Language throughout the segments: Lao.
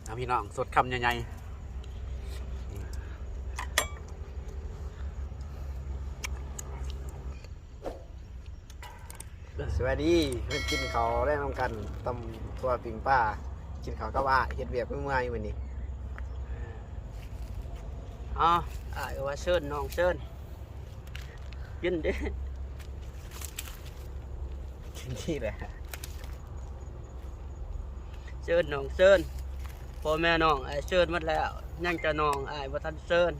ເອົາພີ່ນ້ອງ ສົດຄຳໃຫຍ່ໆ. ສະບາຍດີ ເພິ່ນກິນເຂົ້າແລງນຳກັນ ຕຳຖົ່ວປີ້ງປາ ກິນເຂົ້າກັບອ້າຍ ເຮັດວຽກເມື່ອຍໆມື້ນີ້. ເອົາ ອ້າຍກໍວ່າເຊີນນ້ອງເຊີນ ກິນເດ້ ກິນດີແຫຼະ ເຊີນນ້ອງເຊີນ ພໍ່ແມ່ນ້ອງອ້າຍເຊີນໝົດແລ້ວ ຍັງແຕ່ນ້ອງອ້າຍບໍ່ທັນເຊີນ.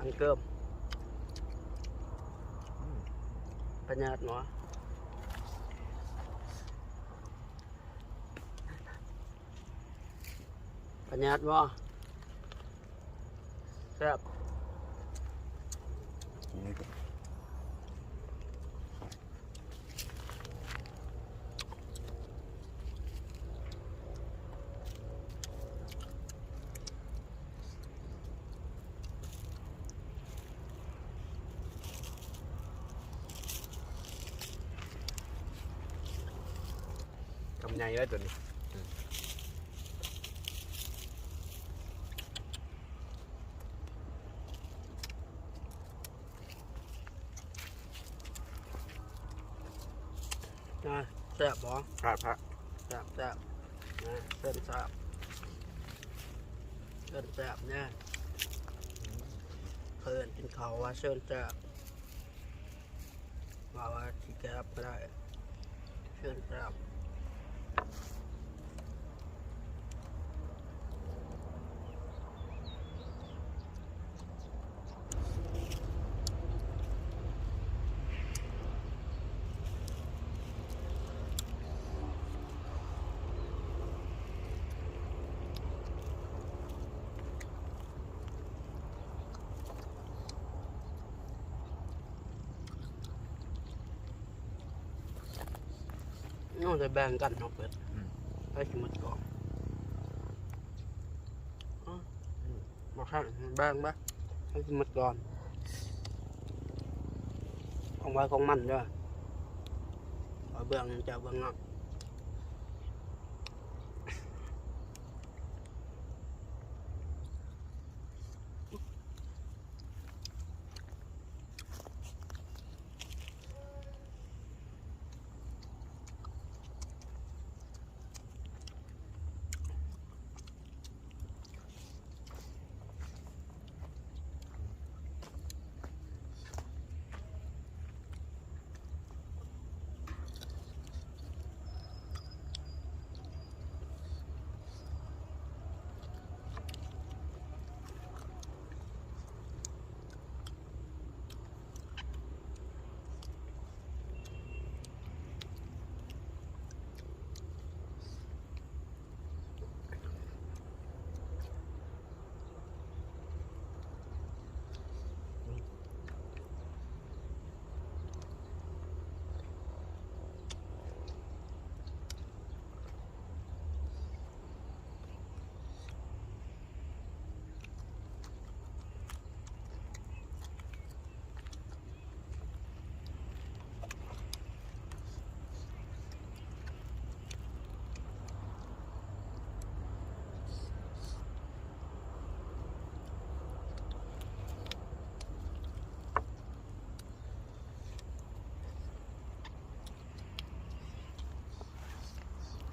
ອັງເກີບ ອືມ ພະຍາດໝໍ ພະຍາດບໍ່? ແຊບ ຄຳໃຫຍ່ເລີຍໂຕນີ້. ອາ ແຊບບໍ່? ແຊບ ແຊບ ແຊບ ນະ ເຊີນແຊບ ເຊີນແຊບນະ ເພິ່ນກິນເຂົ້າວ່າເຊີນແຊບ. ວ່າ ວ່າຊິແກບກໍໄດ້ ເຊີນແຊບ. ເຮົາໄດ້ແບ່ງກັນເນາະເພິ່ນ ອືມ ໃຜຊິໝົດກ່ອນ ອືມ ບໍ່ໃຫ້ແບ່ງເດີ້ ໃຜຊິໝົດກ່ອນ ຂອງໃຜຂອງມັນເດີ້ ຂ້ອຍເບື້ອງເຈົ້າເບື້ອງນັ້ນ.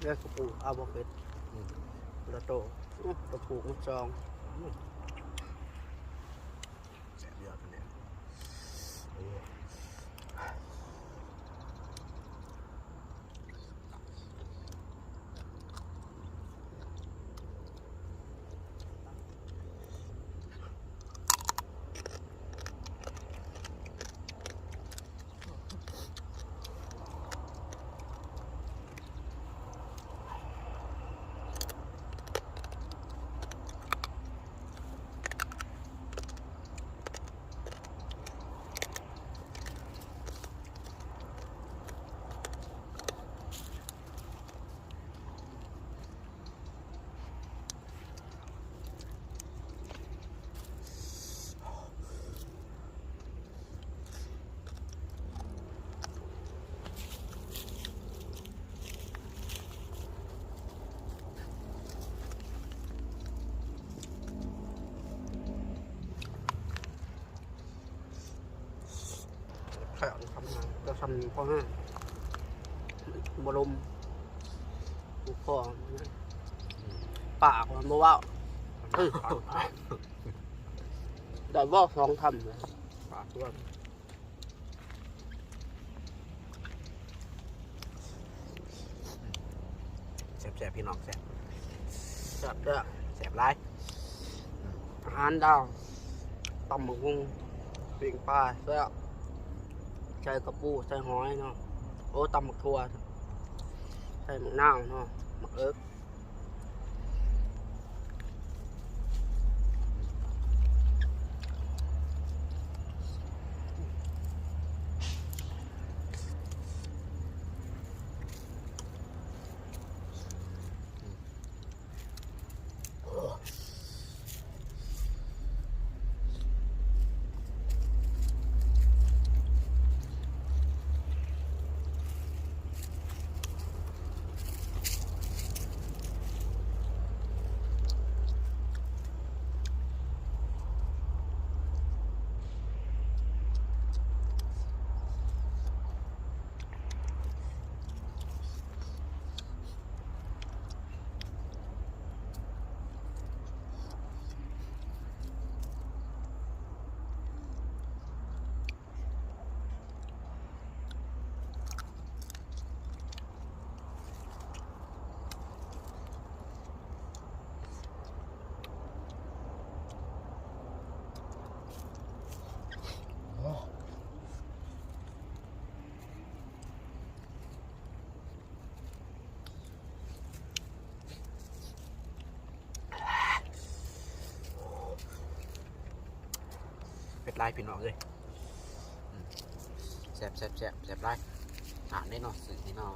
ແລ້ວກະປູກເອົາບໍ່ເປັດ ອືມ ລະໂຕ ອືມ ກະປູກມັນຊອງ ອືມ ແຊບເຫຼືອກະແໜ້ ໂອ້. ອ ກໍຊ່ຳພໍແຫ້ງ ບໍ່ລົມ ບໍ່ພໍ ປາກມັນບໍ່ເວົ້າ ເອີ ໄດ້ເວົ້າສອງຄຳ ປາກລວມ. ແຊບໆ ພີ່ນ້ອງ ແຊບ ແຊບເດີ້ ແຊບຫຼາຍ ອາຫານລາວ ຕຳບັກຫຸ່ງ ປີ້ງປາ ແຊບ ໃສ່ກະປູ ໃສ່ຫອຍເນາະ ໂອ້ ຕຳບັກຖົ່ວ ໃສ່ໝາກນາວເນາະ ໝາກເອິກ. ເຜັດຫຼາຍພີ່ນ້ອງເອີຍ ອືມ ແຊບໆໆ ແຊບຫຼາຍ ຫາແນ່ເນາະ ຊື້ແນ່ເນາະ.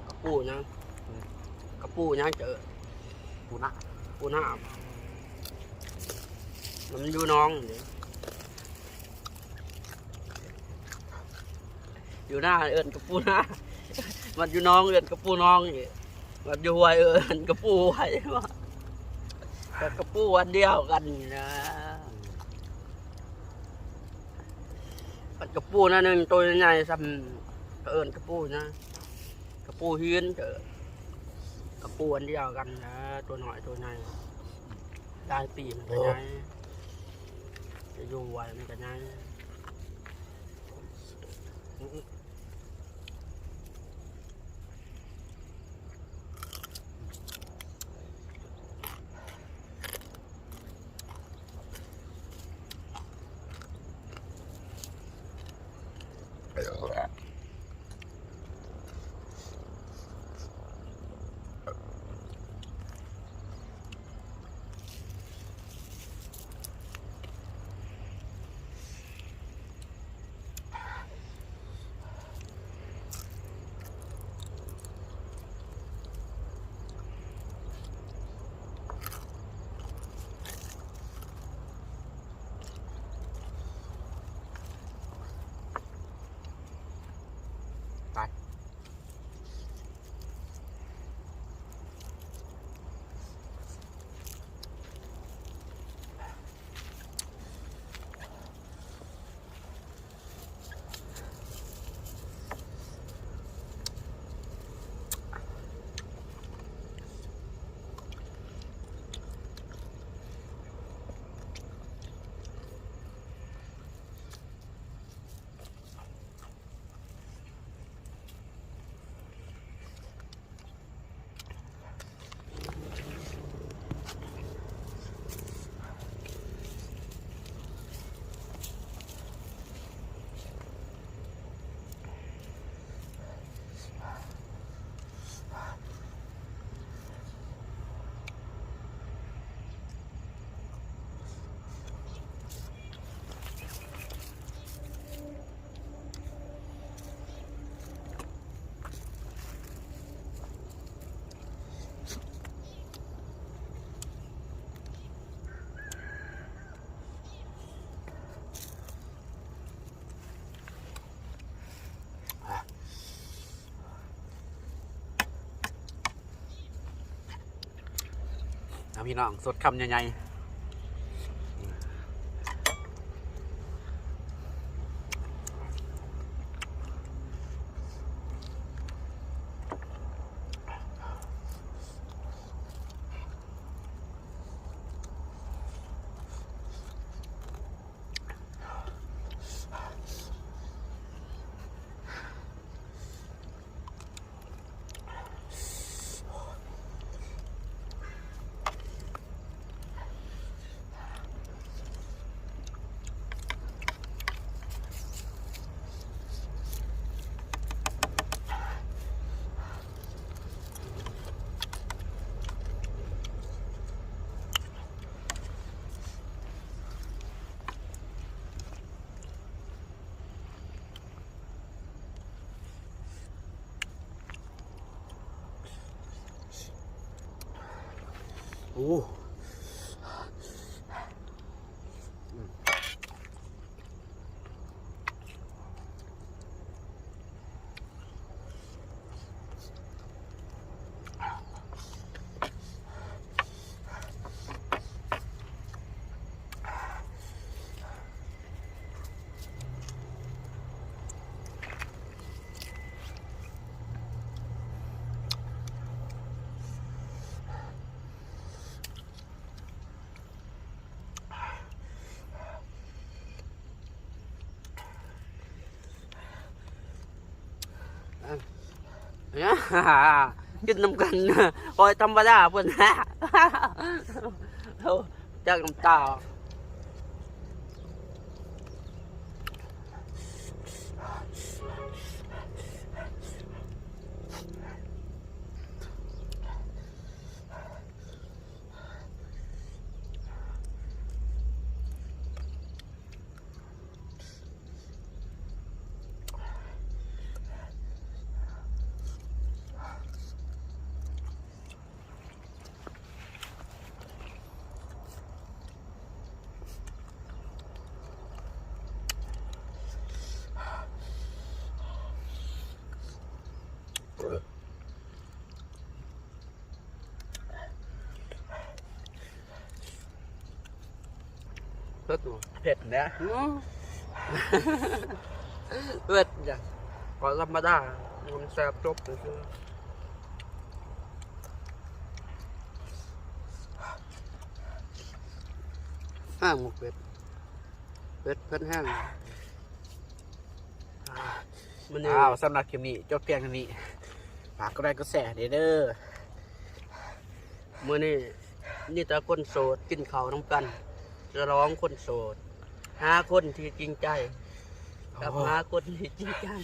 ກະປູຫຍັງ? ກະປູຫຍັງເຈີ? ປູນາ ປູນາ ມັນຢູ່ໜອງເດ້ ຢູ່ນາເອີ້ນກະປູນາ ມັນຢູ່ໜອງເອີ້ນກະປູໜອງອີກ ມັນຢູ່ຫ້ວຍເອີ້ນກະປູຫ້ວຍ ກະປູອັນດຽວກັນນີ້ນະ. ມັນກະປູໜ້ອຍໜຶ່ງ ໂຕໃຫຍ່ໆ ຊ່ຳ ເອີ້ນກະປູນະ ກະປູຫີນ ກະປູອັນດຽວກັນນະ ໂຕນ້ອຍໂຕໃຫຍ່ ຫຼາຍປີມັນກະໃຫຍ່ ຈະຢູ່ໄວມັນກະໃຫຍ່. ພີ່ນ້ອງ ສົດຄຳໃຫຍ່ໆ. ໂອ້. ກິນນຳກັນ ໂອ້ຍ ທຳມະດາເພິ່ນ ໂອ້ ຈັກນ້ຳຕາ. ເຜັດບໍ່? ເຜັດແຫຼະ. ອື ເຜັດຫຍັງ ກໍທຳມະດາ ມັນແຊບຈົບຊື່ໆ. ຫ້າມໝົກເຜັດ ເຜັດ ເຜັດແຮງ. ມື້ນີ້ ອ້າວ ສຳລັບຄລິບນີ້ຈົບພຽງເທົ່ານີ້ ຝາກກົດໄລກົດແຊແດ່ເດີ. ມື້ນີ້ມີແຕ່ຄົນໂສດກິນເຂົ້ານຳກັນ ສະຫຼອງຄົນໂສດ ຫາຄົນທີ່ຈິງໃຈກັບ ໂອ້ ຫາຄົນທີ່ຈິງຈັງ.